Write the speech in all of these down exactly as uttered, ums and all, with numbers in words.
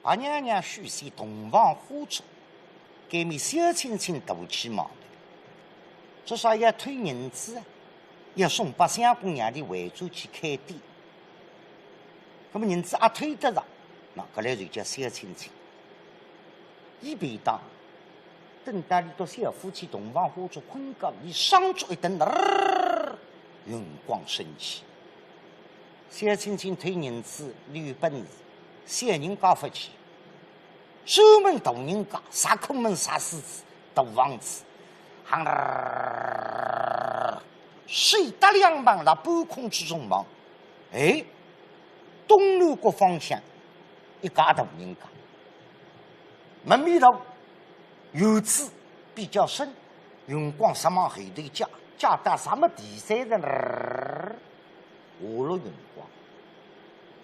白娘娘许仙洞房花烛，搿面小青青大起忙头，至少要偷银子啊，要送拨相公让俚回转去开店。那么银子阿偷得着，那搿来就叫小青青。一便当，等到俚笃小夫妻洞房花烛困觉，俚双足一蹬，呃，云光升起。小青青偷银子，俚有本事，小人家勿去。 专门大人家，石库门石狮子，大房子，行，手搭两旁辣半空之中望。哎，东南角方向一家大人家，门面大，院子比较深，云光直望后头借，借到啥么地三层， 下落云光，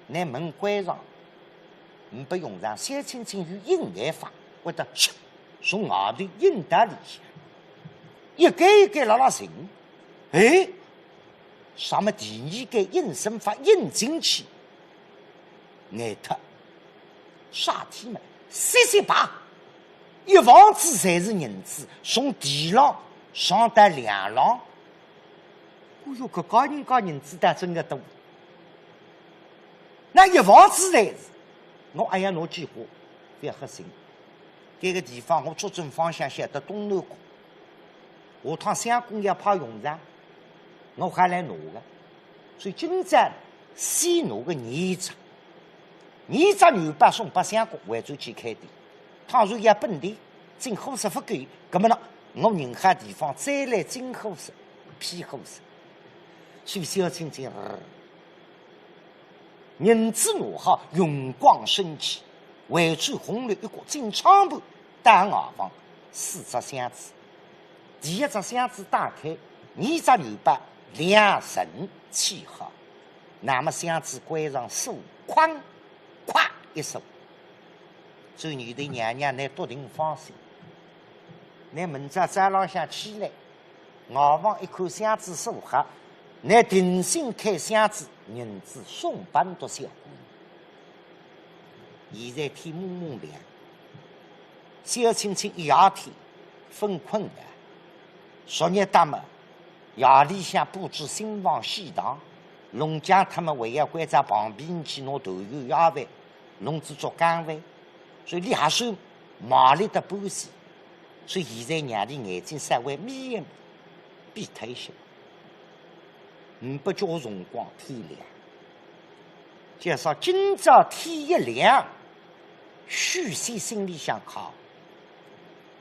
拿门关上，呒拨用场，小青青有隐眼法，会得唰，从外头引到里向，一间一间辣辣寻。哎，啥么第二间隐身法引进去，呆脱。啥体么？稀稀拔，一房子侪是银子，从地浪上到梁浪， 哎哟，搿家人家银子倒真个多。那一房子侪是，我还要拿几化，覅黑心。搿个地方我捉准方向晓得东南角，下趟相公要派用场，我还来拿个。所以今朝先拿个廿只，廿只元宝送拨相公，回转去开店。倘若要本钿，进货色勿够，葛么呢，我任何地方再来进货色，批货色。 所以小青青，呃，银子拿好，云光升起，回转红楼一角进窗户，到外房，四只箱子。第一只箱子打开，廿只元宝两层砌好，那么箱子关上锁，哐，咵一锁。所以女的娘娘，倷笃定放心，倷明朝早浪向起来， 外房一看箱子锁好，倷定心开箱子，银子送拨笃小官人。现在天蒙蒙亮，小青青一夜天勿困个，昨日搭么，夜里向布置新房喜堂，弄僵脱么还要关照旁边去拿团圆夜饭，弄仔做更饭，所以俚还算卖力得半死。 所以现在让俚眼睛稍微眯一眯，闭脱一歇。呒拨交关辰光天亮。就说今朝天一亮，许仙心里向快，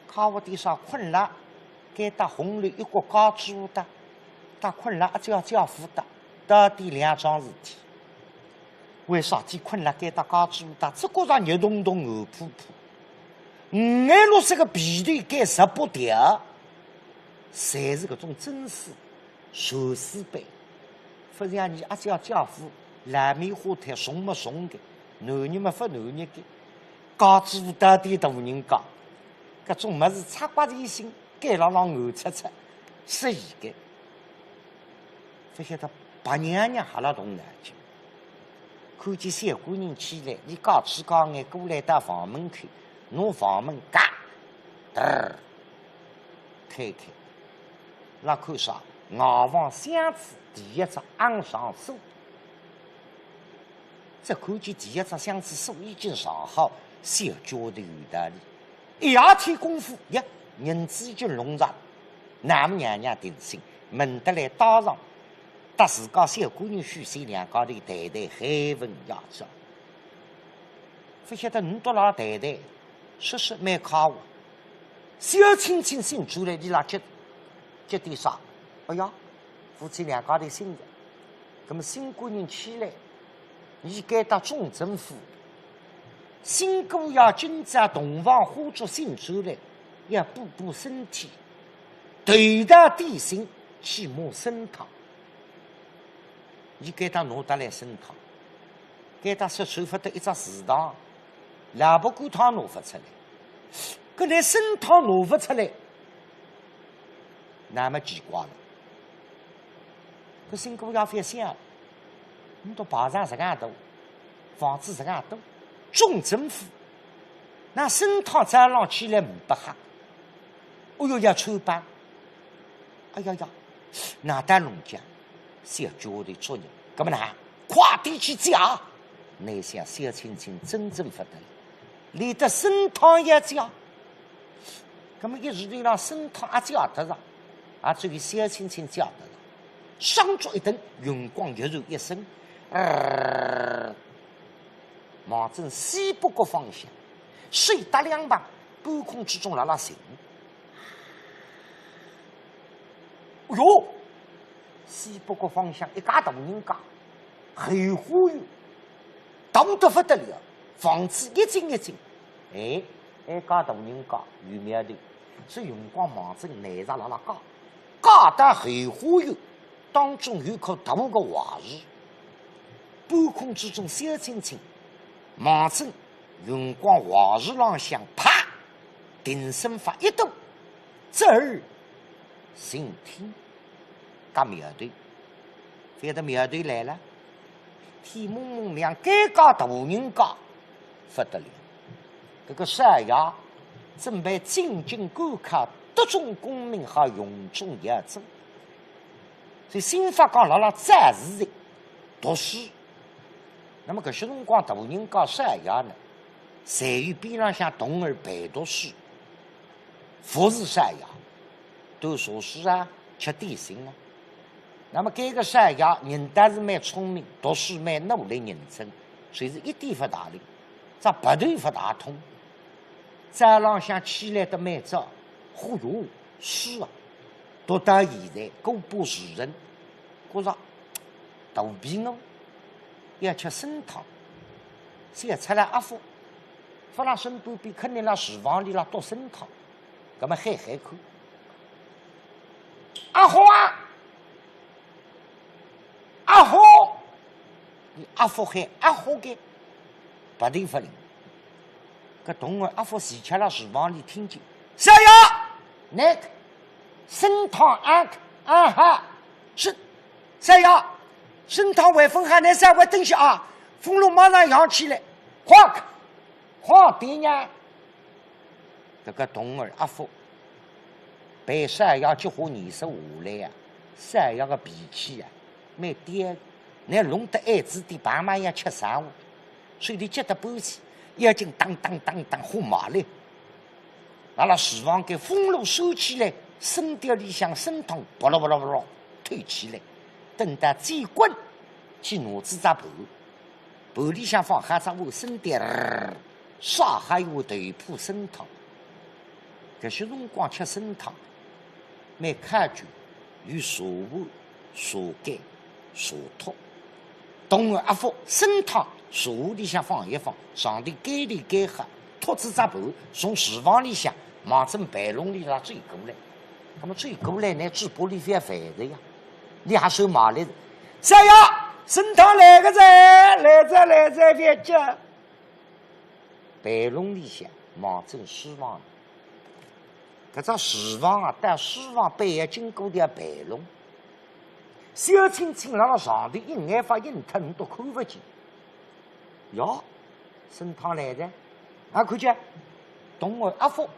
快活点啥？困了，该搭红楼一角家主搭，搭困了阿姐姐夫搭，到底两桩事体。为啥体困了该搭家主搭，只觉着热咚咚、寒扑扑？ 五颜六色个被头盖十八条，侪是搿种真丝、蚕丝被。勿像伲阿姐姐夫，烂棉花胎，重么重个，男人么勿男人个，家主搭点大人家，搿种物事拆刮在心，盖牢牢暗戳戳，适意个。勿晓得白娘娘还辣动脑筋。 看见小官人起来，俚介痴介眼过来到房门口，拿房门嘎，嘚儿，推开。那看啥？外房箱子第一只镶上锁。只看见第一只箱子锁已经上好，小丫头有道理。 一夜天功夫呀，银子已经弄着，那么娘娘定心，问得来搭上，搭自家小官人许仙两家头谈谈闲文雅章。勿晓得倷笃辣谈谈，说说蛮快活。小青青醒转来，俚辣急，急点啥？哎呀，夫妻两家头醒着，葛么新官人起来， 伲该搭总政府，新姑爷今朝洞房花烛醒转来，要补补身体，头道点心，起码参汤。伲该搭拿得来参汤，该搭说穿勿得一只祠堂，老伯官汤拿勿出来，搿连参汤拿勿出来，那么奇怪了。 搿新姑爷覅想，倷笃排场实梗大，房子实梗大，总政府那沈汤早浪起来呒不喝，哦哟，要穿帮。哎呀呀，那搭弄僵，小脚头作孽，搿么哪，快点去叫。哪想小青青真正勿得了，连得沈汤也叫。搿么一时头浪沈汤也叫得着，也只有小青青叫得着。双脚一蹬，云光跃然一升，呃，望准西北角方向，手搭两旁，半空之中辣辣寻。哎哟，西北角方向一家大人家，后花园，大得勿得了，房子一进一进。哎，哎，家大人家有苗头，所以云光望准难着辣辣家，家到后花园，当中有棵大个槐树，半空之中小青青，望准云光槐树浪向啪，定身法一抖，侧耳倾听。 搭苗头，反得苗头来了，天蒙蒙亮，该家大人家勿得了。搿个少爷准备进京赶考，得中功名，好荣宗耀祖。所以新法讲辣辣早自习读书。那么搿歇辰光大人家少爷呢，侪有边浪向童儿陪读书，服侍少爷，端茶水啊，吃点心啊。 那么搿个少爷人倒是蛮聪明，读书蛮努力认真，就是一点勿大灵，只鼻头勿大通。早浪向起来得蛮早，呼哟，书啊，读到现在，过把时辰，觉着肚皮饿，要吃参汤，想出来阿福，勿辣身边，肯定辣厨房里辣笃参汤。 搿么喊喊看。阿福啊，阿福！伊阿福喊阿福个，勿灵勿灵。搿童儿阿福恰巧辣厨房里听见，少爷，倷个，参汤啊，啊哈，是，少爷，参汤还朆好，倷稍微等歇啊，风炉马上扬起来，快，快点呀！ 搿个童儿阿福，陪少爷几化年数下来呀，少爷个脾气呀，蛮嗲，乃弄得矮子点，爸妈也吃生活，所以伊急得半死，眼睛当当当当花麻利。辣辣厨房间风炉收起来，参碟里向参汤扑咯扑咯扑咯溅起来，等到嘴干，去拿仔只盘。 盘里向放好只碗参碟儿，刷好一碗豆腐参汤。搿歇辰光吃参汤，蛮考究，有茶碗、茶盖、茶托。童儿阿福，参汤茶碗里向放一放，上头盖头盖好，托仔只盘，从厨房里向望准备笼里向走过来。那么走过来呢，嘴巴里向饭的呀， 伊还算卖力。少爷，参汤来个哉，来哉来哉，覅急。备笼里向，望准书房里。搿只书房啊，到书房背后经过条备笼。小青青辣辣上头一眼法，影脱都看勿见。哟， 参汤来哉。啊，看见，童儿阿福，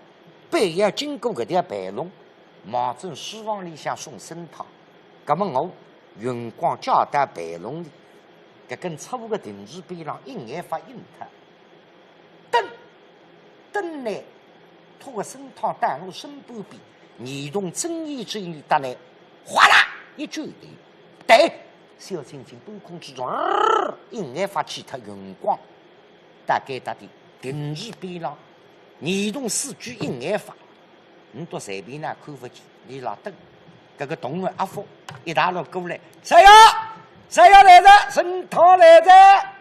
背后经过搿条备笼，望准书房里向送参汤。葛末我云光借到备笼里，搿根粗个藤柱边浪一眼法影脱。等，等呢，托个参汤到我身半边，移动正眼珠里搭呢，哗啦一记头，对，小青青半空之中，呃，一眼法去脱云光。 大概搭点，停住边浪，移动四肢一眼法，倷笃随便哪看勿见，伊拉等。搿个童儿阿福一大路过来，少爷，少爷来哉，参汤来哉。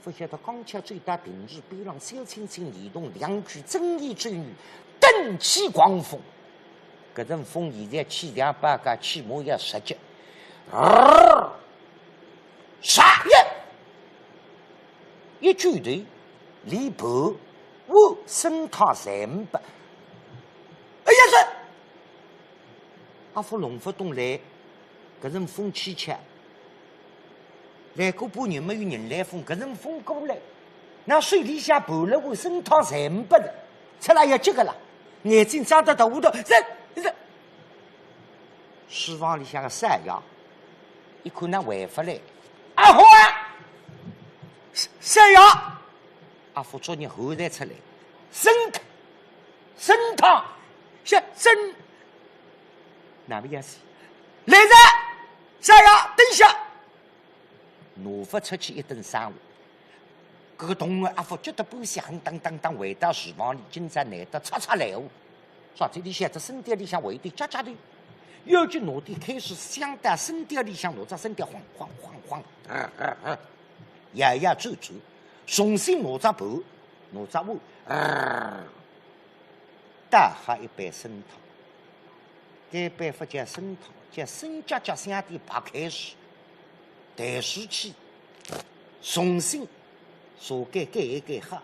勿晓得刚巧走到停住边浪，小青青移动两具正义之女，顿起狂风。搿阵风现在气象报告起码要十级。呃，啥呀？ 一记头，连盘、碗、参汤侪呒不。哎呀，是！阿福弄勿懂来，搿阵风起起，来个半日没有人来风，搿阵风过来，拿手里向抱了碗参汤侪呒不哉，出来要急个啦，眼睛张得大大，这，这，书房里向个少爷，一看哪回勿来，阿福啊，少爷，阿福作孽喊才出来，参，参汤，是参，哪么样子？来哉，少爷，等一下。 拿勿出去一顿生活。搿个同学阿福急得半死，哼当当当回到书房里，今朝难得擦擦来哦。啥体里向只参碟里向回头夹夹头，要紧拿点开水镶到参碟里向，拿只参碟晃晃晃晃，啊啊啊，摇摇转转，重新拿只盘，拿只碗，啊，倒好一杯参汤。 搿杯勿叫参汤，叫参夹夹镶点白开水，淡水去，重新茶盖盖一盖好，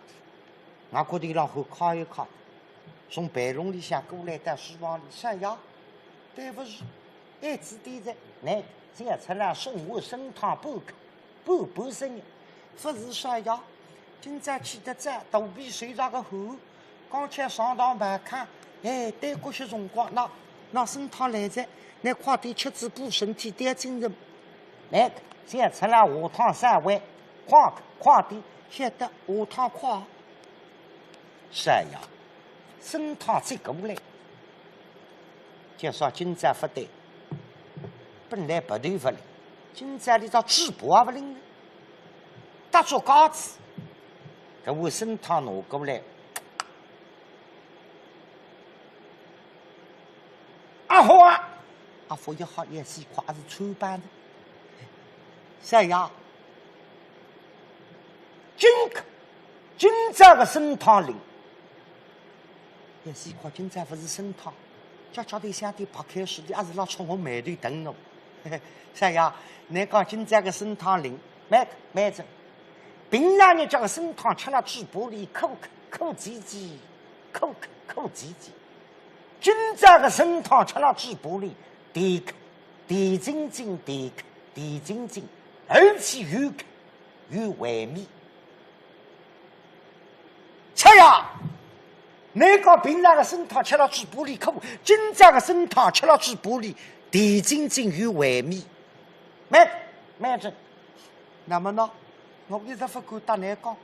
外壳头浪向敲一敲，从备弄里向过来到书房里，少爷，对勿住，晏仔点哉，倷今朝出来送碗参汤半个，半半生日，勿是少爷，今朝起得早，肚皮受着个寒， 刚才上趟晚看，哎，耽搁歇辰光，喏，喏，参汤来哉，倷快点吃仔补身体，点精神。来，先出来下汤三碗，快，快点，晓得下汤快。是呀，参汤接过来，就说今朝勿对，本来鼻头勿灵，今朝里只嘴巴也勿灵了。 搭足架子，搿碗参汤拿过来。阿福啊，阿福一吓，也是快是穿帮的。少爷，今个，今朝个参汤灵， 也是看今朝勿是参汤，家家头想点白开水的，还是老冲我眉头等我。少爷，倷讲今朝个参汤灵，蛮蛮真。平常日脚个参汤吃了嘴巴里苦苦苦唧唧，苦苦苦唧唧。今朝个参汤吃了嘴巴里，甜甜津津，甜甜津津，而且有有回味。 吃呀！倷讲平常个参汤吃了嘴巴里苦，今朝个参汤吃了嘴巴里甜津津有回味，蛮蛮真。那么呢，我一直勿敢搭倷讲，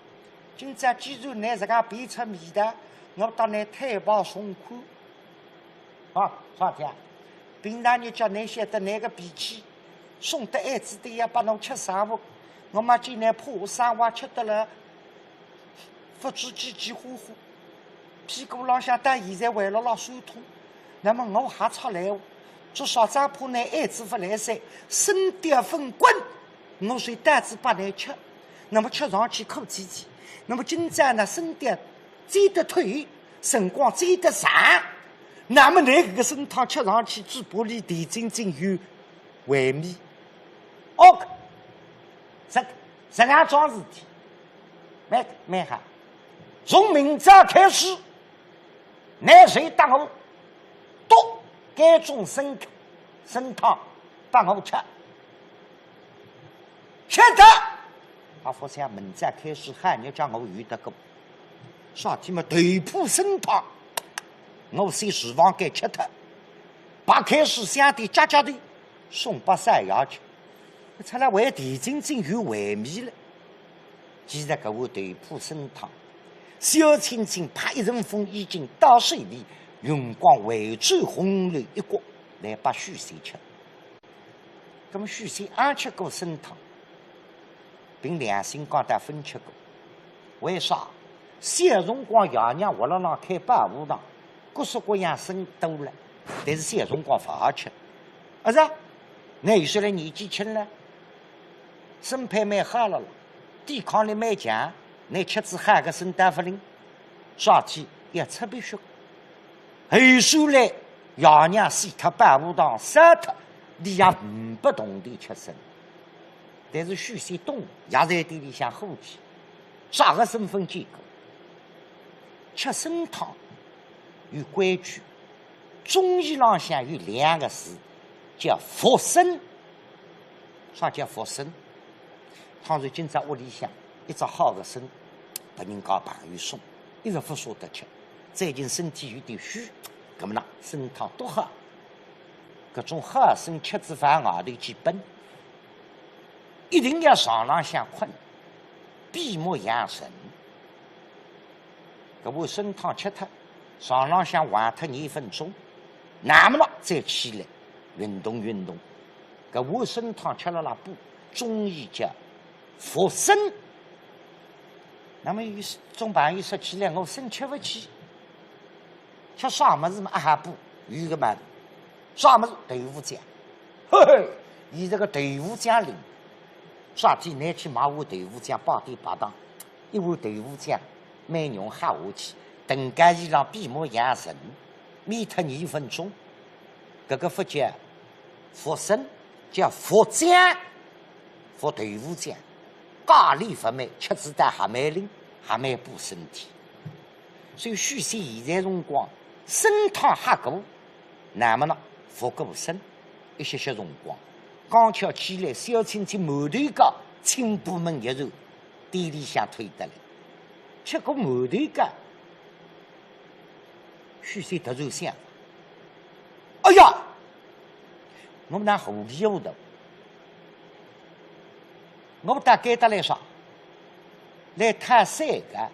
今朝既然倷自家变出味道，我搭倷坦白从宽。啊，啥体啊？平常日脚倷晓得倷个脾气，送得晏仔点也拨倷吃生活，我嘛见倷怕生活吃得了 勿知几几化化，屁股浪向到现在还辣辣酸痛。那么我还出来哦，至少只怕倷晏仔勿来噻，参碟勿滚，我就担仔拨倷吃。那么吃上去苦唧唧，那么今朝呢，参碟煎得透，辰光煎得长，那么倷搿个参汤吃上去，嘴巴里甜津津有回味。哦，这，这两桩事体， 蛮蛮好。从明朝开始，倷就搭我笃该种参参汤拨我吃。晓得？阿福想明朝开始喊倷叫我有得过。啥体么？豆腐参汤，我先厨房间吃脱，白开水想点加加头，送拨三爷吃。 出来还甜津津有回味了。其实搿碗豆腐参汤，小青青拍一阵风已经到手里，用光回转红楼一角来拨许仙吃。葛么许仙也吃过参汤，凭良心讲，倒朆吃过。为啥？小辰光爷娘屋浪向开保和堂，各式各样参多了，但是小辰光勿好吃。 阿是啊？倷有说来年纪轻了，身体蛮好了，抵抗力蛮强，倷吃仔好个参倒勿灵，啥体要出鼻血。后首来爷娘死脱，保和堂烧脱，俚也呒不动地吃参。但是许仙懂，药材店里向伙计，啥个身份见过？吃参汤有规矩， 中医浪向有两个字，叫服参。啥叫服参？倘若今朝屋里向一只好个参，拨人家朋友送，一直勿舍得吃。最近身体有点虚，搿么呢，参汤笃好，搿种好参吃仔饭外头去奔，一定要床浪向困，闭目养神。搿碗参汤吃脱，床浪向横脱廿分钟，那么呢，再起来运动运动。搿碗参汤吃了啦，补，中医叫 服参。那么有种朋友说起来，我参吃勿起，吃啥物事嘛？啊，还不有一个嘛，啥物事？豆腐浆。嘿嘿，现在个豆腐浆灵，啥体拿去买碗豆腐浆，摆点白糖，一碗豆腐浆，蛮浓喝下去，等间伊让闭目养神，眯脱廿分钟，搿个勿叫服参，叫服浆。 服豆腐浆，价钿勿买，吃仔倒还蛮灵，还蛮补身体。所以许仙现在辰光，参汤喝过，那么呢，服过参，一歇歇辰光，刚巧起来，小青去馒头糕，清波门一转，店里向推得来，吃过馒头糕，许仙突然想，哎呀，我哪糊里糊涂， 我到该搭来啥？来讨山个。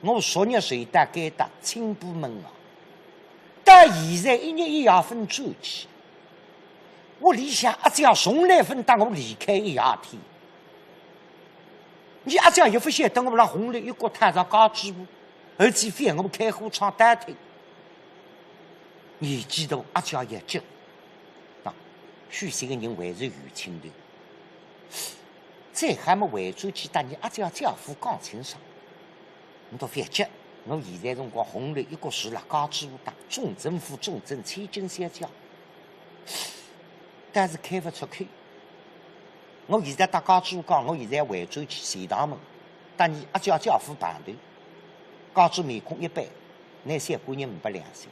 我昨日睡到该搭清波门啊，到现在一日一夜勿转去。屋里向阿姐从来勿搭我离开一夜天。伊阿姐也勿晓得我辣红楼一角讨着家主婆，而且非要我开火窗倒退。年纪大，阿姐也急。 啊，许仙个人还是有情调。再喊么回转去搭伊阿姐姐夫讲清爽。侬倒覅急，我现在辰光红楼一角住辣家主婆搭，总镇府总镇千金小姐，但是开勿出口。我现在搭家主婆讲，我现在回转去钱塘门，搭伊阿姐姐夫碰头，家主婆面孔一板，倷小官人呒不良心。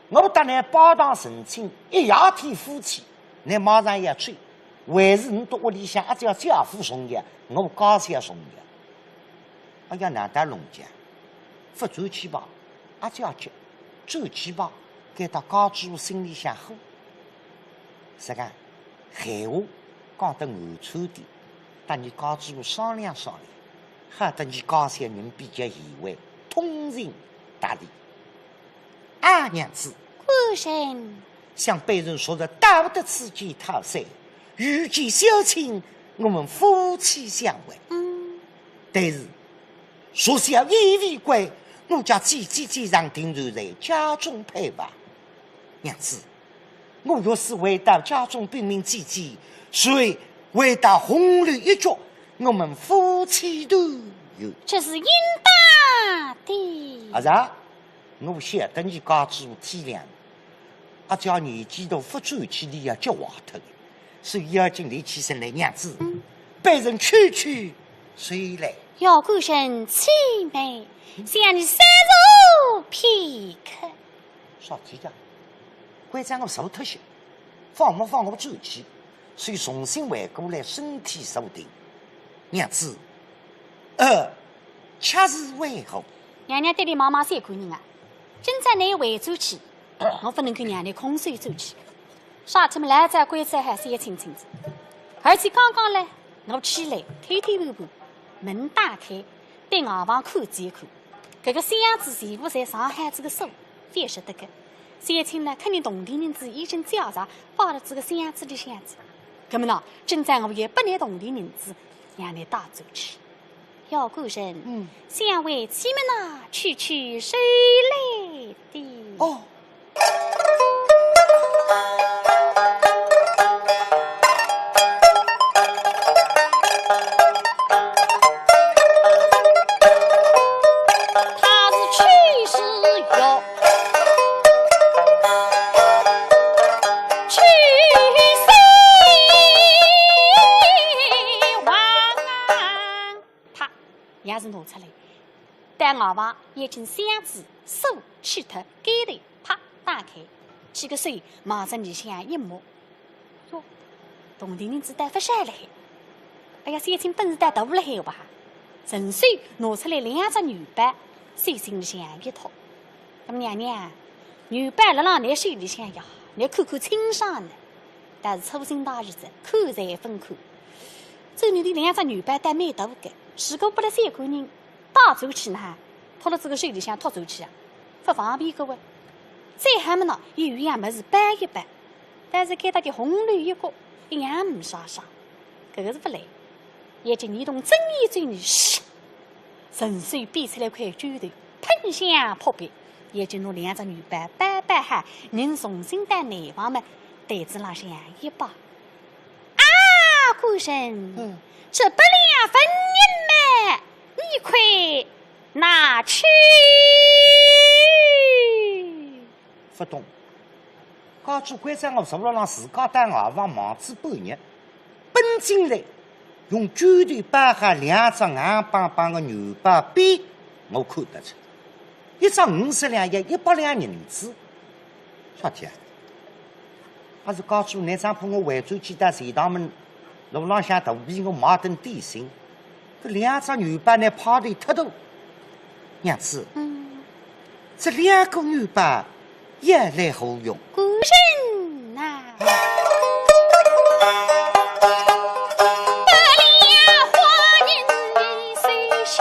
我搭倷拜堂成亲，一夜天夫妻，倷马上要走，还是倷到屋里向阿姐姐夫重要，我家小重要。哎呀，难得弄僵，勿转去吧，阿姐急，转去吧，该搭家主婆心里向火。实梗，闲话讲得婉转点，搭伊家主婆商量商量，好得伊家小人比较贤惠，通情达理。 啊，娘子，官人。想卑人昨日到得此间讨山，遇见小青，我们夫妻相会。嗯。但是，昨宵夜未归，我家姐姐既然定然在家中陪伴。娘子，我若是回到家中禀明姐姐，随回到红楼一角，我们夫妻团圆。这是应当的。啊，是啊。 我晓得伊家主婆体谅，阿姐年纪大勿转去，伊要急坏脱个，所以要紧立起身来，娘子，嗯。卑人去去随来。要官人且慢，想你稍坐片刻。啥体讲？关照我坐脱歇，放么放我转去。 所以重新回过来，身体坐定。娘子，呃，却是为何？娘娘对伊望望小官人啊，今朝倷回转去，我勿能够让倷空手转去。啥体么来哉，关照还是要清清楚。而且刚刚呢，我起来，偷偷摸摸，门打开，对外房看仔一看，搿个箱子全部侪上好仔个锁，勿晓得个。小青呢，肯定铜钿银子已经交着，摆辣仔个箱子里向仔。搿么喏，今朝我也拨倷铜钿银子，让倷带转去。要官人，嗯。想为妻们呐，去去收来的。哦。 他是去是要去西王啊。啪，钥匙拿出来，到外房一进箱子，锁去脱，盖头啪打开，搿个手望仔里向一摸，哟，铜钿银子倒勿少勒海。哎呀，小青本事倒大勒海吧？顺手拿出来两只元宝，手心里向一托。那么娘娘，元宝辣辣倷手里向呀，倷看看清爽呢。但是粗心大意哉，看侪勿看。这里头两只元宝倒蛮大个，如果拨勒三个人带转去呢，托勒这个手里向托转去啊，勿方便个哇。再好么呢，伊有样物事包一包，但是该搭点红楼一角，一样没啥啥。搿个是勿来。 眼睛一动，睁一只眼，嘘，顺手变出来块绢头，喷香扑鼻，眼睛拿两只元宝包包好，人重新到内房么，台子浪向一摆。啊，官人，嗯。这八两纹银么，你快拿去。勿懂。家主关照我坐辣浪自家到外房忙仔半日，奔进来，用绢头包好两只硬邦邦个元宝匾，我看得出，一只五十两，也一百两银子。啥体啊？还是家主拿张拨我回转去到钱塘门，路浪向肚皮饿买顿点心。 搿两只元宝呢，派头忒大。娘子，嗯。这两个元宝要来何用？官人呐，八两花银你收下，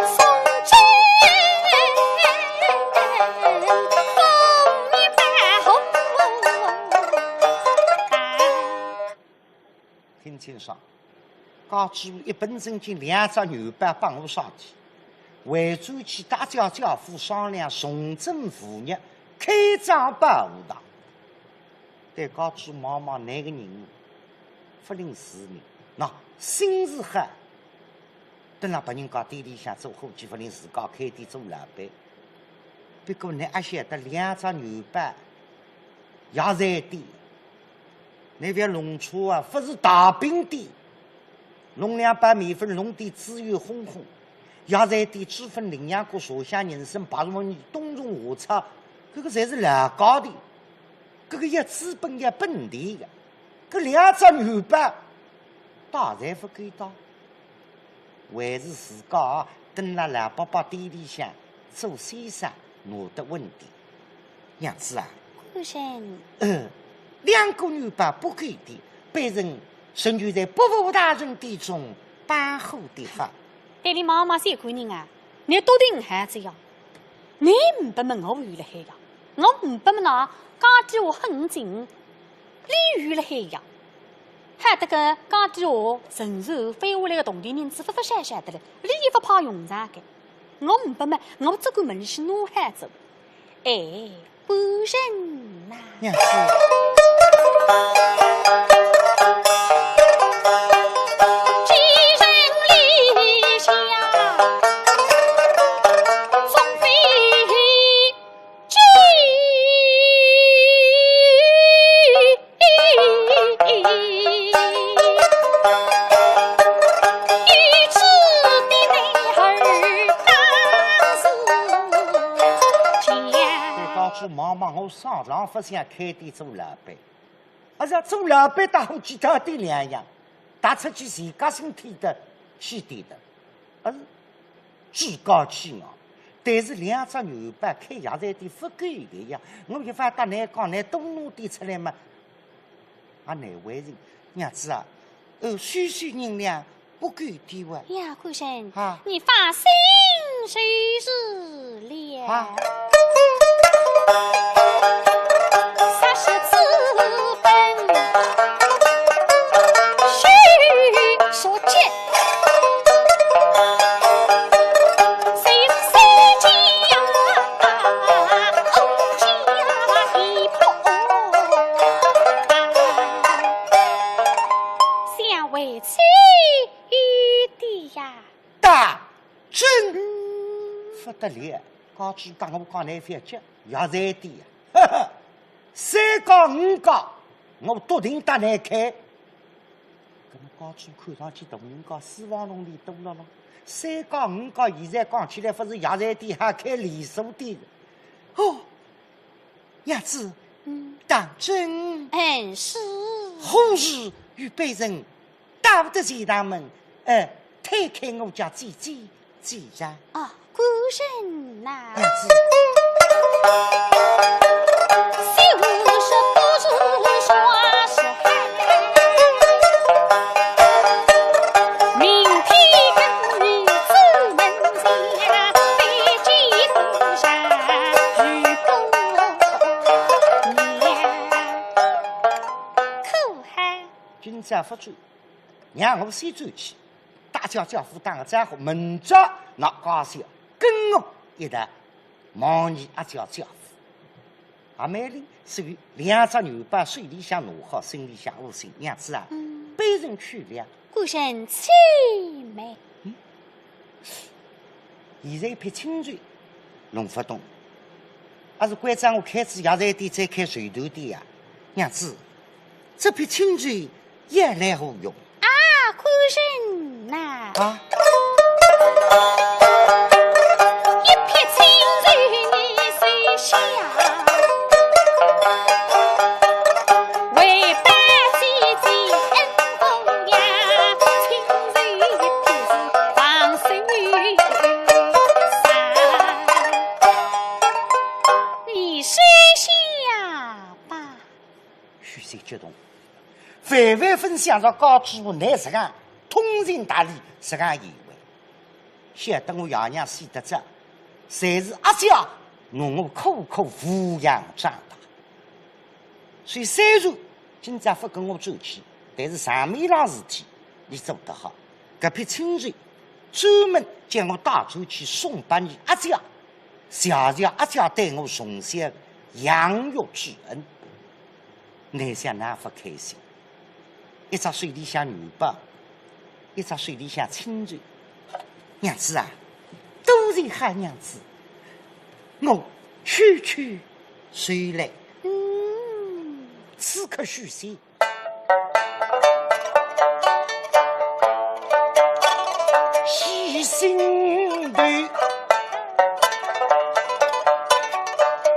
送给封面包红。 听清爽，家主一本正经两只元宝拨我上去，回转去搭姐姐夫商量，重整父业，开张保和堂。对家主望望，倷个人勿领世面，喏，心是好，等辣别人家店里向做伙计，勿领自家开店做老板。 不过倷阿晓得两只元宝，药材店，倷覅弄错啊，勿是大饼店。弄两包面粉，弄点猪油烘烘，药材店猪粉、零羊角、茶香、人参、白术粉、冬虫夏草，搿个侪是老价钿。搿个要资本要本钿个，搿两只元宝，大概勿够当。 还是自家啊，蹲辣老伯伯店里向做先生，拿得稳点。娘子啊，官人。呃，两个元宝勿够的，卑人仍旧在伯父大人店中把货的哈。对俚妈妈三个人啊，倷笃定好仔呀。倷呒不么我有辣海呀，我呒不么喏，家底下很紧，俚有辣海呀。 害得个家底下仍旧飞下来个铜钿银子，勿勿闪闪的了，俚也勿派用场个。我呒不么，我只管问俚去拿好哉。哎，官人呐。娘子。既然立下总非 对家主望望，我上场勿想开店做老板，而且做老板搭好其他店两样，踏出去自家身体的，去店的。 呃，趾高气昂，但是两只元宝开药材店勿够的呀，我一番搭倷讲，倷多拿点出来嘛。啊，难为情，娘子啊，呃，许许银两勿够的哇。呀，官人，啊。你放心就是了。啊。啥是资本？许说起。 想为妻的呀。大真。嗯。勿得了，家主搭我讲倷覅急，药材店呀，哈哈，三家五家，我笃定搭倷开。 搿么家主看上去大人家私房弄里多了咯。三家五家现在讲起来勿是药材店，还开连锁店的。哦，娘子，嗯。当真？嗯，是。何时与卑人到得钱塘门，呃，推开我家姐姐，姐姐。哦，官人呐。娘子。今朝勿转，让我先转去，搭姐姐夫打个招呼，明朝拿家小跟我一道望你阿姐姐夫。 阿美丽是有两只元宝手里向拿好，心里向窝心，娘子啊，嗯。卑人去了。官人且慢。现在一瓶清酒弄勿动，还是关照我开仔药材店再开绸缎店呀？娘子，这瓶清酒 要来何用？啊，官人呐。啊？一撇清酒你收下，为报姐姐恩公呀，清酒一撇是放手上，你收下吧。许仙激动， 万万勿想着家主婆实梗通情达理，实梗贤惠。晓得我爷娘死得早，侪是阿姐拿我苦苦抚养长大。所以虽然今朝勿跟我转去，但是场面浪事体，你做得好。搿批清酒，专门叫我带转去送拨你阿姐，谢谢阿姐对我从小养育之恩。 倷想哪勿开心？一只手里向元宝，一只手里向清酒。娘子啊，多谢好娘子，我去去就来。嗯。此刻许仙 喜心头，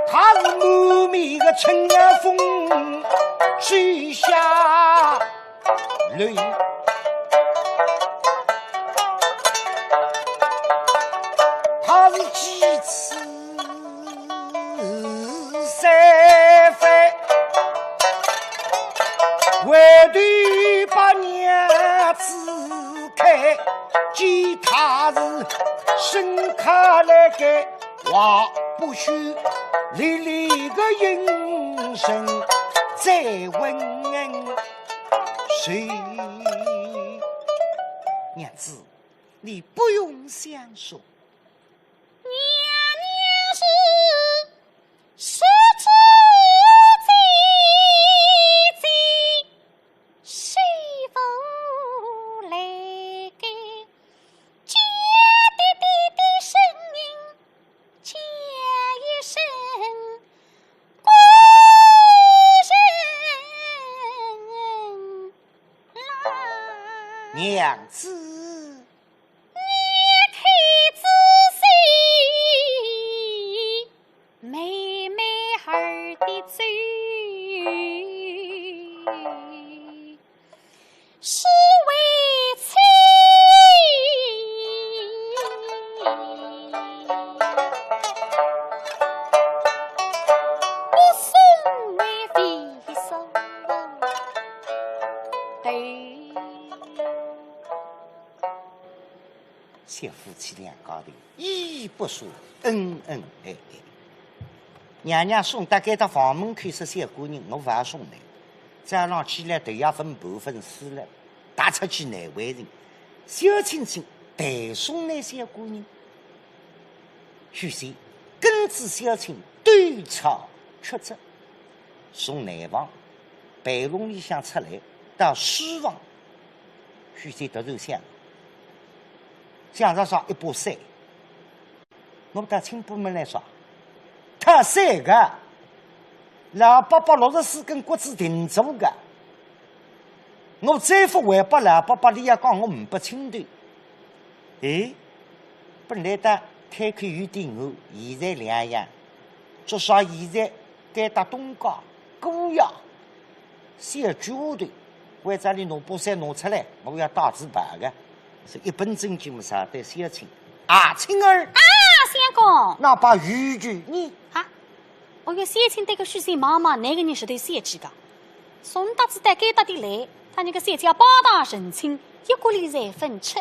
他是满面的春风吹下来，他是几次 三番，回头把娘子看，见她是盛开来个花不羞，历历个英雄再问谁？娘子，你不用相送。 娘娘是失之既及，谁无来改？家爹爹的声音叫一声官人啦。娘子。 你可仔细，妹妹儿的罪，是为妻，不送为非送。对。 小夫妻两家头依依不舍，恩恩爱爱。娘娘送到该搭房门口说：“小官人，我勿要送倷。早浪起来头也勿抹勿梳了，踏出去难为情。小青青代送倷小官人。”许仙跟仔小青兜操曲折，从内房被笼里向出来，到书房，许仙突然想， 想着啥一把伞。我到清波门来啥？讨伞个。老伯伯六十四根骨子定做个。我再勿还拨老伯伯，俚也讲我呒拨亲头。哎，本来搭开口有点远，现在两样，至少现在该搭东家、姑爷、小丫头，关照俚拿把伞拿出来，我要带仔跑个。是一本正经么啥对小青。啊，青儿，啊，相公。那把雨具呢？啊，哦哟，小青对个许仙望望，哪个人晓得小青个？从搭仔到该搭点来，搭俚个小姐拜堂成亲，一个礼侪勿吃。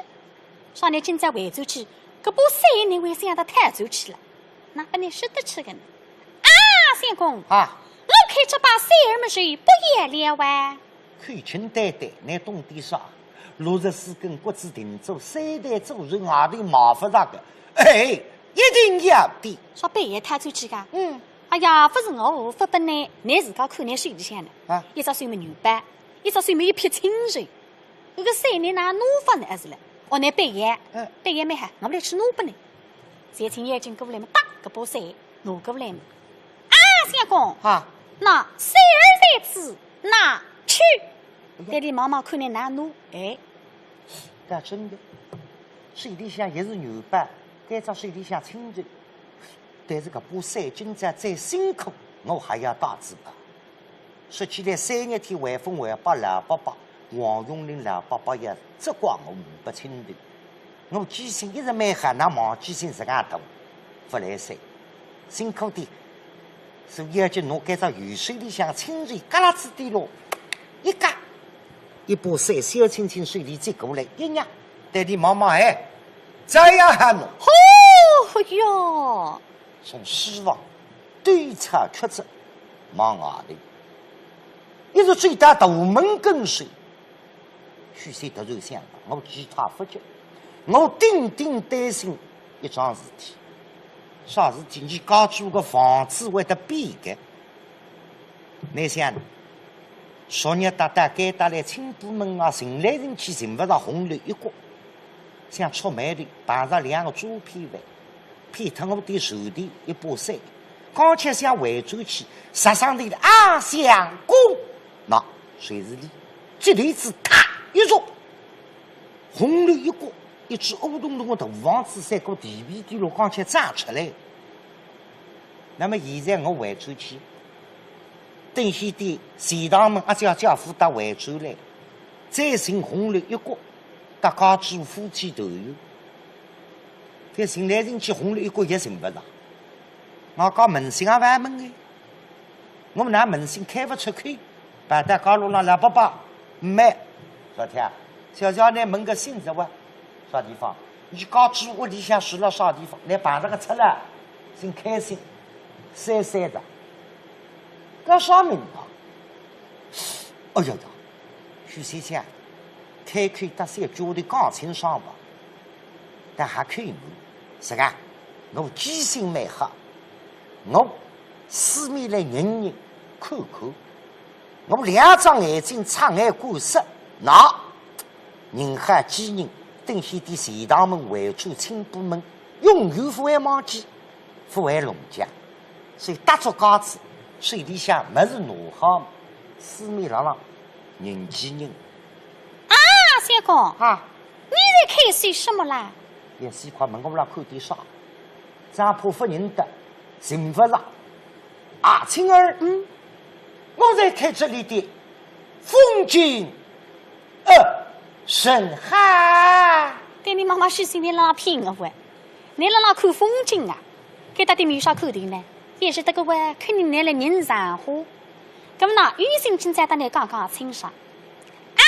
啥呢，今朝回转去，搿把伞呢，为啥要带转去了？哪能舍得吃个呢？啊，相公，啊，我看这把伞儿么是不要了哇。 口轻淡淡，倷懂点啥？六十四根骨子定做，三代祖传外头买勿着个。哎，一定要的。啥，板也带转去个？嗯。哎呀，勿是我勿拨倷，倷自家看倷手里向呢。啊。一只手么元宝，一只手么一撇青绸。搿个伞呢，哪拿法呢？还是了？哦，倷板也，嗯。板也蛮好，我来去拿拨倷。小青眼睛过来么，搭搿把伞 拿过来嘛。啊，相公，啊，那伞儿在此，拿去。哎呀。对俚望望看倷哪拿，哎。倒真个，手里向也是元宝，该只手里向青绸，但是搿把伞今朝再辛苦，我还要带仔跑。 说起来，三日天还勿还拨老伯伯，王永林老伯伯也责怪我呒不青绸。我记性一直蛮好，哪忘记性实梗大，勿来三。辛苦点，所以就拿该只右手里向青绸夹拉子底落，一夹，一把伞小青青手里接过来，一捏，对俚望望，哎，这样好喏。哦哟， 从书房推搡出去，望外头，一直走到大门跟首。许仙突然想到，我其他勿急，我顶顶担心一桩事体。啥事体？伲家主个房子会得变个。倷想，昨日搭到该搭来清波门啊，寻来寻去寻勿着红楼一角，想出卖头，碰着两个抓騙犯， 骗脱我点绸钿一把伞，刚才想回转去，杀上头的啊，相公，那就是俚，这头子啪一着，红楼一角，一只乌洞洞个大房子，像个地皮底落刚才钻出来。那么现在我回转去，等歇点钱塘门阿姐姐夫搭回转来，再寻红楼一角，搭家主夫妻团圆。 搿寻来寻去，红楼一角也寻勿着。外加门闩也呒门哎，我拿门闩开勿出去，跑到街路浪，老伯伯，呒没。啥体啊？小姐，倷问个清爽哇？啥地方？伲家主屋里向住了啥地方？倷碰着个出来，寻开心，三三的。搿啥名堂？哎呀呀，许仙想，开口搭小丫头讲清爽吧。 但还可以问，是啊，我记性蛮好，我四面来认认看看，我两只眼睛察言观色，那人好记人，等歇点钱塘门回转清波门，永远勿会忘记，勿会弄僵。所以搭足架子，手里向物事拿好，四面朗朗认记人。啊，相公，啊， 你在看些什么啦？也是一块门口浪看点啥，只怕勿认得，寻勿着。啊，青儿，嗯，我在看这里的风景，呃，甚好。对你妈妈许仙，倷辣骗我喂，倷辣辣看风景啊？该搭点没啥看头呢，也是这个喂，肯定倷来认场化。那么呢，有心情再搭倷讲讲清爽。 啊，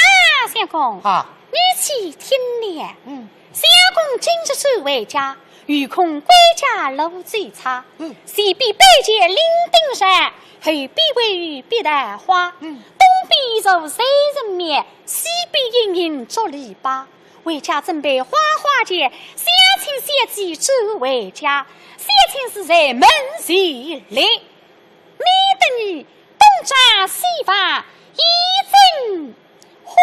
相公，啊，你且听了。嗯。相公今日转回家，有空归家路最差。嗯。前边拜见林丁山，后边唯有碧桃花。嗯。东边坐财神庙，西边隐隐竹篱笆。回家准备花花轿，相请小姐转回家，相请是在门前来。 免得你东张西望，一阵花。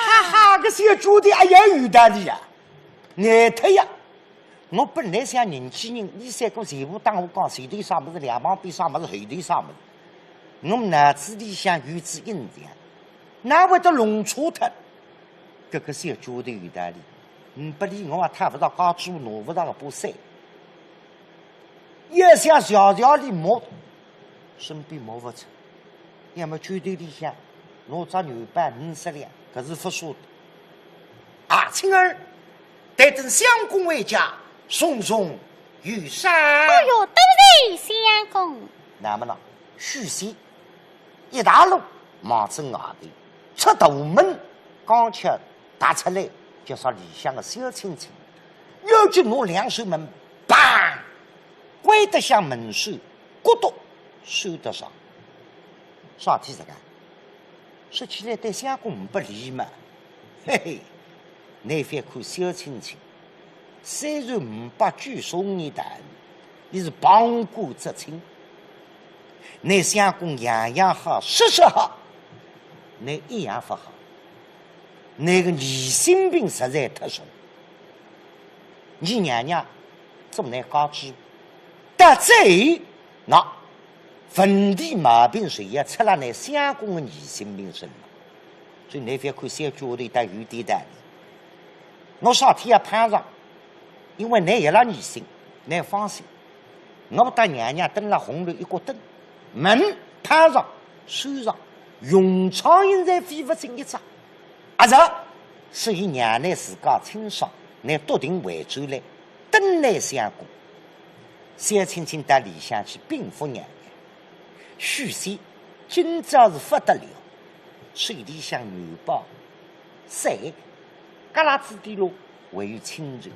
哈哈，搿小丫头哎呀，有道理呀，难得呀！我本来想认记人，倷三个全部搭我讲，前头啥物事，两旁边啥物事，后头啥物事，我脑子里向有只印象，哪会得弄错脱？搿个小丫头有道理，呒不俚我也讨勿着家主，拿勿着搿把伞。 也想小姐里摸，身边摸勿着。要么酒店里向拿只元宝五十两，搿是勿舍得。啊，青儿，待等相公回家，送送有赏。哎哟，多谢相公。那么呢，许仙一大路望仔外头，出大门，刚巧踏出来，就说里向个小青青，要紧拿两扇门，砰，关得像门闩，咕咚，闩得上。啥体实梗？说起来对相公呒不礼嘛。嘿嘿，倷覅看小青青，虽然呒不九十五年大，伊是旁观者清。倷相公样样好，事事好，倷一样勿好。倷个疑心病实在太重。伲娘娘做倷家主，到最后，那问题毛病侪要出辣倷相公个疑心病身上。所以倷覅看小丫头倒有点道理。我啥体要攀上，因为倷有了疑心，倷放心。我搭娘娘蹲辣红楼一角蹲，门攀上，闩上，用苍蝇侪飞勿进一只。啊，是，所以娘娘自家清爽，倷笃定回转来，等倷相公。小青青到里向去禀复娘娘，许仙今朝是勿得了，手里向元宝，三，旮旯子底落还有青绸。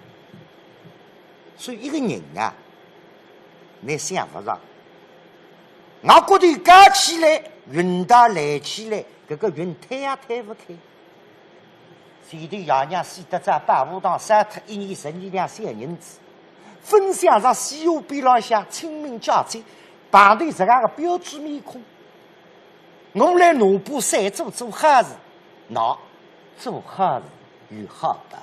所以一个人啊，倷想勿着，我骨头高起来，运道来起来，搿个运推也推勿开。 前头爷娘死得早，保和堂烧脱一年十二两散银子，分享着西湖边浪向清明佳节，碰头实梗个标致面孔。我来拿把伞做做好事，喏，做好事有好报，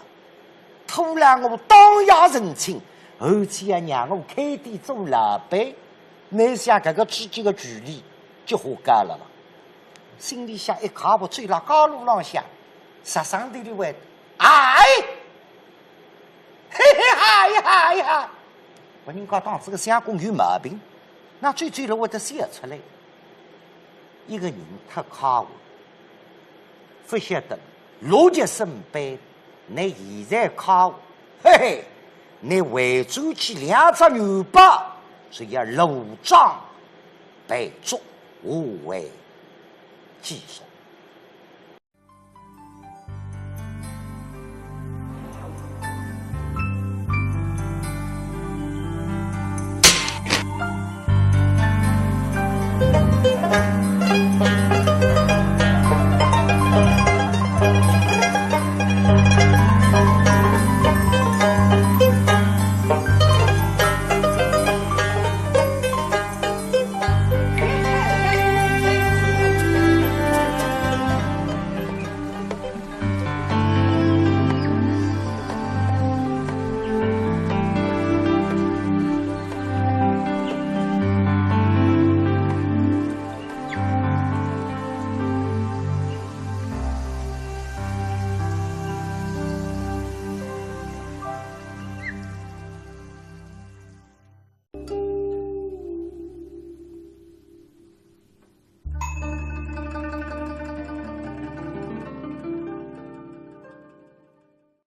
托了我当夜成亲，而且让我开店做老板，倷想搿个之间个距离就化解了吧？ 心里向一卡步，走辣街路浪向，煞生头里会，哎，嘿嘿嗨嗨嗨！拨人家当仔个相公有毛病，哪走走路会得笑出来。一个人太开悟，勿晓得路极生悲，倷现在开悟，嘿嘿，倷回转去两只元宝，是要路障 备注，无为继续。